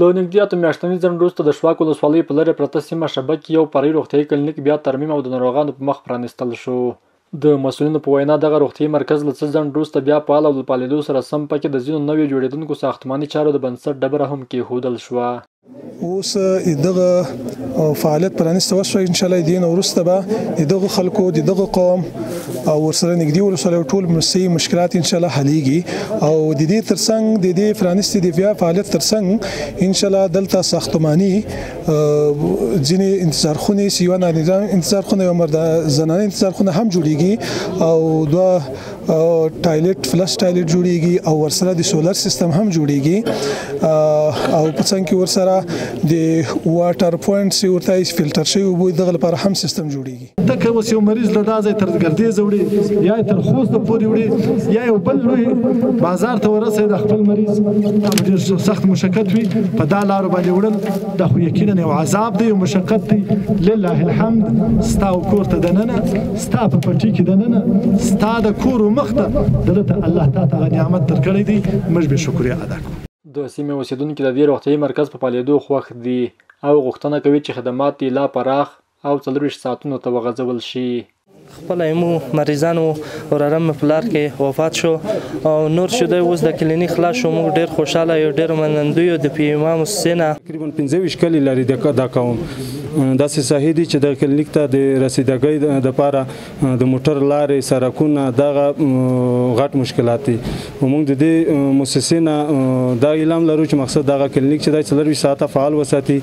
له نږدې 8 میاشتني ځنډ وروسته د شواک ولسوالۍ په لرې پرته سیمه شبک کې یو فرعي روغتیايي کلینیک بیا ترمیم او د ناروغانو په مخ پرانیستل شو. د مسؤلینو په وینا دغه روغتیايي مرکز له څه ځنډ وروسته بیا فعال او له فعالېدو سره سم پکې د ځینو نویو جوړېدونکو ساختماني چارو د بنسټ ډبره هم کېښودل شوه. اوس دغه فعالیت پرانیسته وشوه، ان شاء الله دین وروسته به دغه خلکو د دغه قوم او ورسره نږدې ولسوالیو ټول مسي مشکلات ان شاء الله حلېږي. او د دې ترڅنګ د دې پرانیستې د بیا فعالیت ترڅنګ ان شاء الله دلته ساختماني ځینې انتظارخونې، یوه نارینه انتظارخونه، یوه مرده زنانه انتظارخونه هم جوړیږي او دوه ټایلټ فلش ټایلټ جوړیږي او ورسره د سولر سیستم هم جوړیږي او په څنګ کې ورسره د واټر پوینټ سی ورته فلټر شوی اوبو دغه لپاره هم سیستم جوړیږي. ته اوس یو مریض له دا ځای تر ګردېزه وړي یا تر خوسته پورې وړي یا یو بل لوی بازار ته ورسوي د خپل مریض، دا به ډېر سخت مشقت وي. په دا لارو باندې وړل دا خو یقینا یو عذاب دی، یو مشقت دی. لله الحمد ستا کور ته دننه، ستا په پټي کې دننه، ستا د کور مخته دلته الله تا ته نعمت درکړی دی، موږ به شکریا ادا کوو. د سیمې اوسېدونکي د دې روغتیايي مرکز په فعالېدو خوښ دي او غوښتنه کوي چې خدمات یې لا پراخ او 24 ساعتونو ته وغځول شي. خپله مو مریضان وو، وراره مې په لار کې وفات شو او نور چې دی اوس د کلینیک خلاص شو، موږ ډېر خوشحاله یو، ډېر منندوی یو د پي امام موسسې نه. تقریبا 25 کلي لري دا قوم داسې ساحې دي چې دغه کلینیک ته د رسیدګۍ دپاره د موټر لارې، سړکونه دغه غټ مشکلات دي. موږ د دې موسسې نه دا اعلام لرو چې مقصد دغه کلینیک چې دی 24 ساعته فعال وساتي.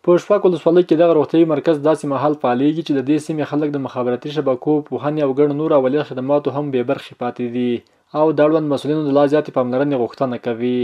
په شواک ولسوالۍ کې دغه روغتیايي مرکز داسې مهال فعالېږي چې د دې سیمې خلک د مخابراتي شبکو، پوهنې او ګڼو نورو اولیه خدماتو هم بې برخې پاتې دي او د اړوند مسؤلینو د لا زیاتې پاملرنې غوښتنه کوي.